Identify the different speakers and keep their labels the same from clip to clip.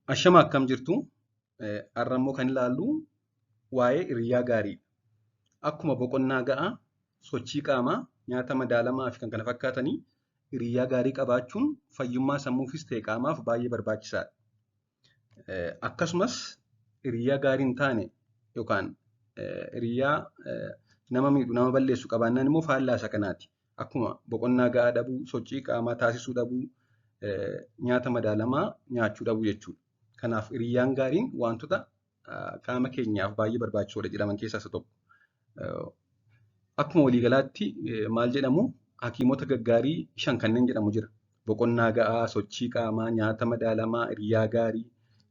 Speaker 1: Ashama akkam jirtu? Har'a immoo kan ilaallu waa'ee hiriyaa gaariidha. Akkuma boqonnaa ga'aa, sochii qaamaa, nyaata madaalamaa fi kan kana fakkaatanii hiriyaa gaarii qabaachuun fayyummaa sammuufis ta'e qaamaaf baay'ee barbaachisaadha. Akkasumas hiriyaa gaarii hin taane yookaan hiriyaa nama miidhu, nama balleessu qabaannaan immoo faallaa isa kanaati. Akkuma boqonnaa ga'aa dhabuu, sochii qaamaa taasisuu dhabuu, nyaata madaalamaa nyaachuu dhabuu jechuudha. Kanaaf hiriyyaan gaariin wantoota qaama keenyaaf baay'ee barbaachisoodha jedhaman keessaa isa tokko. Akkuma waliigalaatti maal jedhamu hakiimota gaggaarii 5 kanneen jedhamu jira. Boqonnaa ga'aa, sochii qaamaa, nyaata madaalamaa, hiriyaa gaarii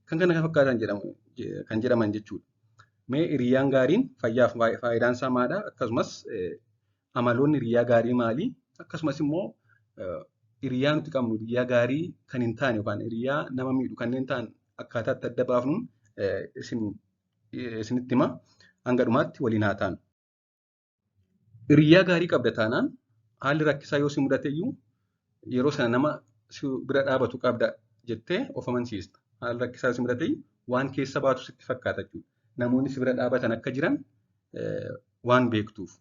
Speaker 1: kan kana fakkaatan kan jedhaman jechuudha. Mee hiriyyaan gaariin fayyaaf faayidaan isaa maalidha? Akkasumas amaloonni hiriyaa gaarii maali? Akkasumas immoo hiriyaa nuti qabnu hiriyaa gaarii kan hin taane yookaan hiriyaa nama miidhu kanneen ta'an akkaataa itti adda baafnuun isinitti hima. Hanga dhumaatti waliin haa taanu. Hiriyaa gaarii qabda taanaan haalli rakkisaa yoo si mudate iyyuu yeroo sana nama si bira dhaabatu qabda jettee of amansiista. Haalli rakkisaa yoo si mudate iyyuu waan keessa baatu sitti fakkaata jechuudha. Namoonni si bira dhaabatan akka jiran waan beektuuf.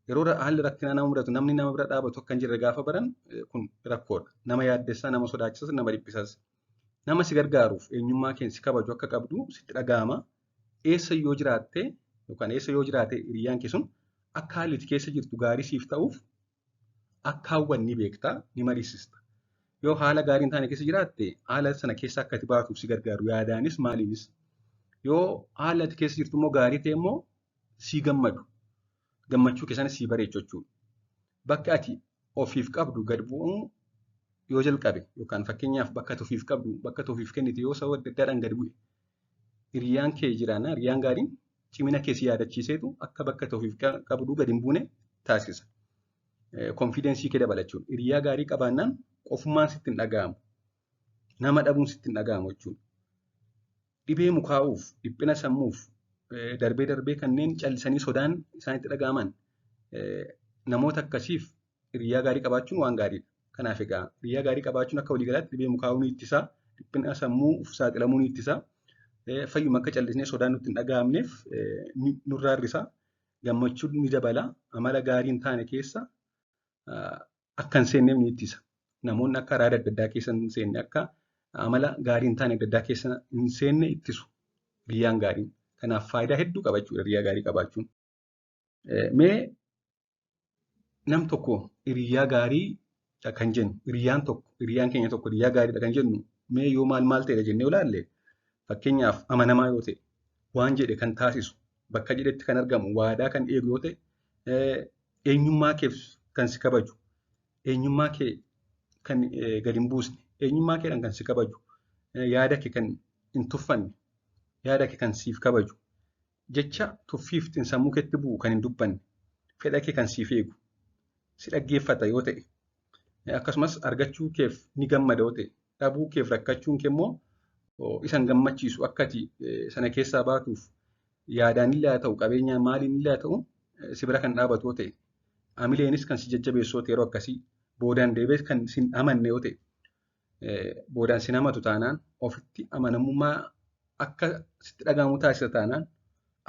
Speaker 1: Yeroo haalli rakkinaa nama mudatu namni nama bira dhaabatu akka hin jirre gaafa baran kun rakkoodha. Nama yaaddessaa, nama sodaachisas, nama dhiphisas. Nama si gargaaruuf eenyummaa kee si kabaju akka qabdu sitti dhaga'ama. Eessa yoo jiraatte yookaan eessa yoo jiraate hiriyyaan kee sun akka haalli ati keessa jirtu gaarii siif ta'uuf akka hawwan ni beekta, ni mariisista. Yoo haala gaarii hin taane keessa jiraatte haala sana keessa akka ati baatuuf si gargaaru yaadaanis maaliinis. Yoo haala ati keessa jirtu immoo gaarii ta'e immoo si gammadu. Gammachuu keessanis si bareechu jechuudha. Bakka ati ofiif qabdu gad bu'uu yoo jalqabe yookaan fakkeenyaaf bakka ati ofiif qabdu bakka ati ofiif kennite yoo sababa adda addaadhaan gad bu'e hiriyyaan kee jiraannaan hiriyyaan gaariin cimina kee si yaadachiiseetu akka bakka ati ofiif qabdu gad hin buune taasisa. Konfiidensii kee dabala jechuudha. Hiriyaa gaarii qabaannaan qofummaan sitti hin dhaga'amu. Nama dhabuun sitti hin dhaga'amu jechuudha. Dhibee mukaa'uuf, dhiphina sammuuf, darbee darbee kanneen callisanii sodaan isaanitti dhaga'aman namoota akkasiif hiriyaa gaarii qabaachuun waan gaariidha. Kanaaf egaa hiriyaa gaarii qabaachuun akka waliigalaatti dhibee mukaa'uu ni ittisa, dhiphina sammuuf saaxilamuu ni ittisa, fayyuma akka callisnee sodaan nutti hin dhaga'amneef nurraa hir'isa, gammachuu ni dabala, amala gaarii hin taane keessa akka hin seenneef ni ittisa. Namoonni akka araada adda addaa keessa hin seenne, akka amala gaarii hin taane adda addaa keessa hin seenne ittisu hiriyyaan gaariin. Kanaaf faayidaa hedduu qaba jechuudha hiriyaa gaarii qabaachuun. Mee nam tokko hiriyaa gaarii kan jennu, hiriyyaan tokko, hiriyyaan keenya tokko hiriyaa gaariidha kan jennu mee yoo maal maal ta'edha jennee ilaalle fakkeenyaaf amanamaa yoo ta'e, waan jedhe kan taasisu, bakka jedhetti kan argamu, waadaa kan eegu yoo ta'e, eenyummaa keef kan si kabaju, eenyummaa kee kan gad hin buusne, eenyummaa keedhaan kan si kabaju, yaada kee kan hin tuffanne, yaada kee kan siif kabaju, jecha tuffiif sammuu keetti bu'u kan hin dubbanne, fedha kee kan siif eegu, si dhaggeeffata yoo ta'e, akkasumas argachuu keef ni gammada yoo ta'e, dhabuu keef rakkachuun kee immoo isa hin gammachiisu akka ati sana keessaa baatuuf yaadaan illee haa ta'u, qabeenyaan maaliin illee haa ta'u si bira kan dhaabatu yoo ta'e, amileenis kan si jajjabeessu yoo ta'e yeroo akkasii boodaan deebi'ees kan si hin amanne yoo ta'e, boodaan si hamatu taanaan ofitti amanamummaa akka sitti dhaga'amu taasisa taanaan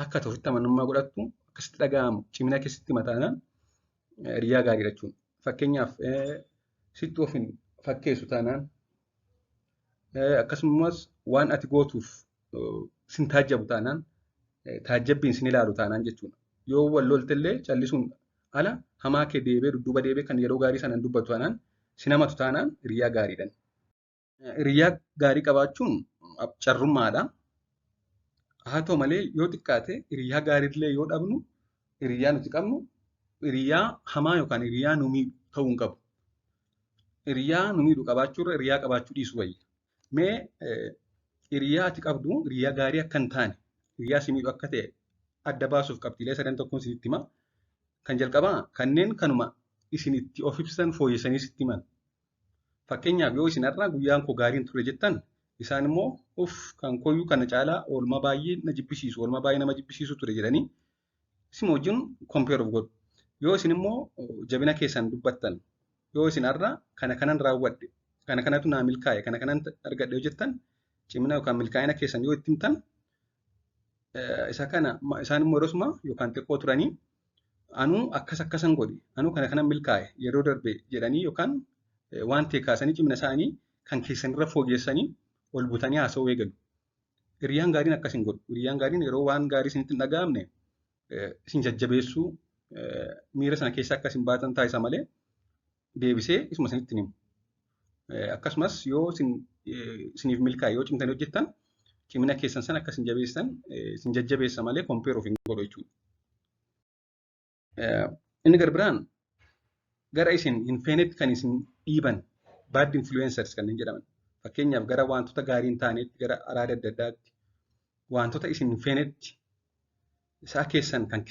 Speaker 1: akka ati ofitti amanamummaa godhattu akka sitti dhaga'amu cimina kee sitti hima taanaan hiriyaa gaariidha jechuudha. Fakkeenyaaf sitti of hin fakkeessu taanaan akkasumas waan ati gootuuf sin taajjabu taanaan taajjabbiin sin ilaalu taanaan jechuudha. Yoo wal loltellee callisuun ala hamaa kee deebee dudduuba deebee kan yeroo gaarii sana hin dubbatu taanaan sin hamatu taanaan hiriyaa gaariidha. Hiriyaa gaarii qabaachuun carrummaadha. Haa ta'u malee yoo xiqqaate hiriyaa gaariillee yoo dhabnu hiriyaa nuti qabnu hiriyaa hamaa yookaan hiriyaa nu miidhu ta'uu hin qabu. Hiriyaa nu miidhu qabaachuurra hiriyaa qabaachuu dhiisuu wayya. Mee hiriyaa ati qabdu hiriyaa gaarii akka hin taane hiriyaa si miidhu akka ta'e adda baasuuf qabxiilee sadan tokkoon isinitti hima. Kan jalqabaa kanneen kanuma isin itti of ibsan fooyyessanii sitti himan. Fakkeenyaaf yoo isin har'a guyyaan koo gaarii hin turre jettan isaan immoo uff kan koyyuu kana caalaa oolmaa baay'ee na jibbisiisu, oolmaa baay'ee nama jibbisiisu ture jedhanii isin wajjin compare of godhu. Yoo isin immoo jabina keessan dubbattan, yoo isin har'a kana kanan raawwadhe, kana kanatu naa milkaa'e, kana kanan argadhe yoo jettan Cimina yookaan milkaa'ina keessan yoo itti himtan isa kana isaan immoo yerosuma yookaan xiqqoo turanii anuu akkas akkasan godhe, anuu kana kanan milkaa'e yeroo darbe jedhanii yookaan waan ta'e kaasanii cimina isaanii kan keessanirra fooyyessanii ol butanii haasa'uu eegalu. Hiriyyaan gaariin akkas hin godhu. Hiriyyaan gaariin yeroo waan gaarii isinitti hin dhaga'amne isin jajjabeessuu, miira sana keessa akka isin baatan taasisa malee deebisee isuma isinitti hin himu. Akkasumas yoo isiniif milkaa'e, yoo cimtanii hojjettan, cimina keessan sana akka isin jabeessan isin jajjabeessa malee compare of hin godhu jechuudha. Inni gara biraan gara isin hin feenetti kan isin dhiiban bad influencers kanneen jedhaman. Fakkeenyaaf gara wantoota gaarii hin taanetti, gara araada adda addaatti, wantoota isin hin feenetti isaa keessan kan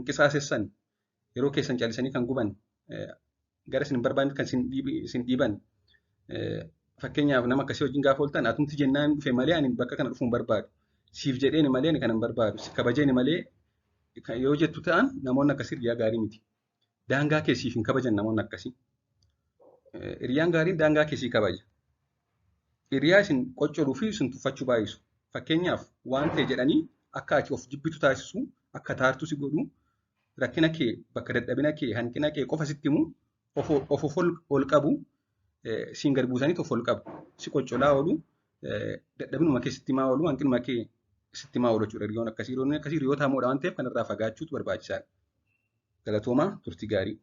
Speaker 1: qisaasessan, yeroo keessan callisanii kan guban, gara isin hin barbaannetti kan isin dhiiban. Fakkeenyaaf nama akkasii wajjin gaafa ooltan, atumti jennaan dhufe malee ani bakka kana dhufuu hin barbaadu. Siif jedheeni malee ani kana hin barbaadu. Si kabajeeni malee yoo jettu ta'an, namoonni akkasii hiriyaa gaarii miti. Daangaa kee siif hin kabajan namoonni akkasii. Hiriyaan gaariin daangaa kee sii kabaja. Hiriyaa isin qoccoluu fi isin tuffachuu baay'isu. Fakkeenyaaf waan ta'e jedhanii akka ati of jibbitu taasisu, akka taartu si godhu, rakkina kee, bakka dadhabina kee, hanqina kee qofa sitti himu, of of ol qabu, siin gad buusanii of ol qabu. Si qoccolaa oolu, dadhabinuma kee sitti himaa oolu, hanqinuma kee sitti himaa oolu jechuudha. Hiriyoon akkasii hiriyoonni akkasii hiriyoota hamoodha waan ta'eef kanarraa fagaachuutu barbaachisaadha. Galatoomaa, turtii gaarii.